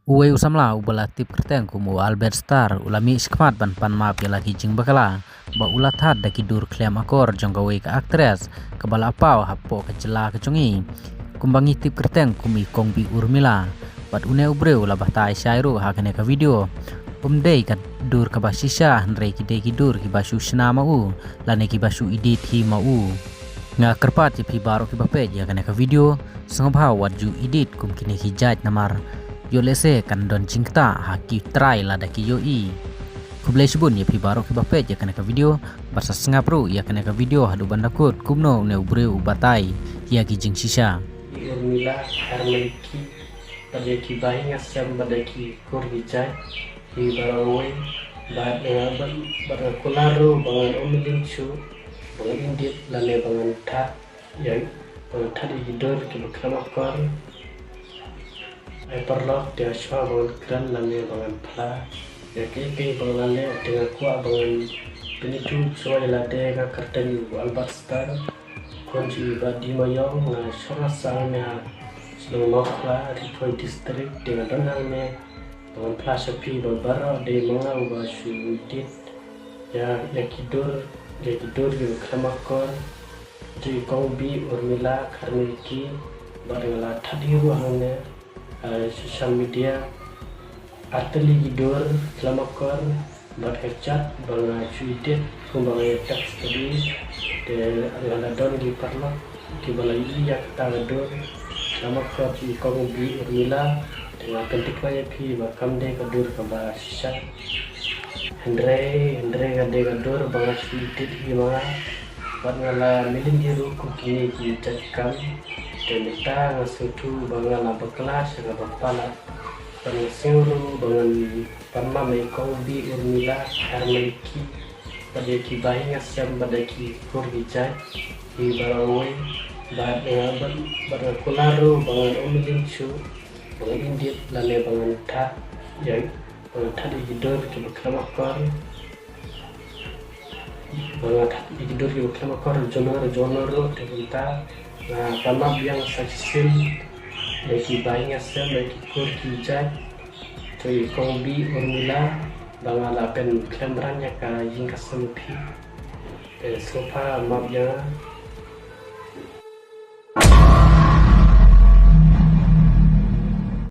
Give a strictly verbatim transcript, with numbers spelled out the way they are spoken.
Uwei u samla uba la tip kyrteng kum u Albert Star u la mih shakhmat ban pan map ïa la ki jingbakla ba u la thad da ki dur khlem akor jong kawei ka actress kaba la paw hapoh ka jylla ka jong i, kumba ngi tip kyrteng kum i Kongbi Urmila. Bad une u briew u la batai shai ruh ha kane ka video. Um dei ka dur kaba shisha, hynrei ki dei ki dur kiba shu shna ma u lane kiba shu edit hi ma u. Nga kyrpad ïa phi baroh kiba peit ïa kane ka video, sngewbha wat ju edit kum kine ki jait namar ïoh lehse kan don jingktah ha ki trai lada ki ïohi. Khublei shibun ïa phi baroh kiba peit ïa kane ka video, bad sa sngap ruh ïa kane ka video haduh ban da kut kumno une u briew u batai ïa ki jingshisha. I Urmila Kharmaiki bad ïa ki bahaïing hasem bad ïa ki kur ki jait, i baroh uwei, bad, eh, bad, bad nga kular ruh ba ngan ym lyngngoh shuh ba ngan edit lane ba ngan thad ïa, ba ngan thad ïa ki dur kiba khlem akor. Ai paralok, te shuwa ba ngan kren lane ba ngan phla ïa kaei kaei ba nga la leh, te nga kwah ba ngan pynithuh shuwa ïa lade. Nga kyrteng u Albert Star, khun jong i Bah Dima Ïong, nga shong sah hangne ha shnong Mawkhla, Ri Bhoi District. Te nga don hangne ba ngan phla sha phi ba baroh dei ma nga uba shu edit ïa, ïa ki dur, ïa ki dur kiba khlem akor jong i Kongbi Urmila Kharmaiki, bad nga la thad hi ruh hangne ha social media. Artylli ki dur khlem akor bad ka jait ba nga shu edit kumba nga ïa text tadi. Te lada don ki paralok kiba la ïohi ïa kata ka dur khlem akor jong i Kongbi Urmila, te nga pyntip ïa phi ba kam dei ka dur kaba shisha. Hynrei, hynrei ka dei ka dur ba nga shu edit hi ma nga, bad nga la mlien hi ruh kum kine ki jait kam. Te mynta nga sngewthuh ba nga la bakla sha kaba palat, bad nga sngew ruh ba ngan pan map ïa i Kongbi Urmila Kharmaiki bad ïa ki bahaïing hasem bad ïa ki kur ki jait, i baroh uwei, bad, eh, bad, bad nga kular ruh ba ngan ym lyngngoh shuh ba ngan edit lane ba ngan thad ïa, ba ngan thad ïa ki dur kiba khlem akor, ba ngan thad ïa ki dur kiba khlem akor jong no jong no ruh. Te mynta nga pan map biang sa shisien ïa ki bahaïing hasem, ïa ki kur ki jait jong i Kongbi Urmila ba nga la pynkhlem ran ïa ka ïing ka sem phi. Te sngewbha map ïa nga.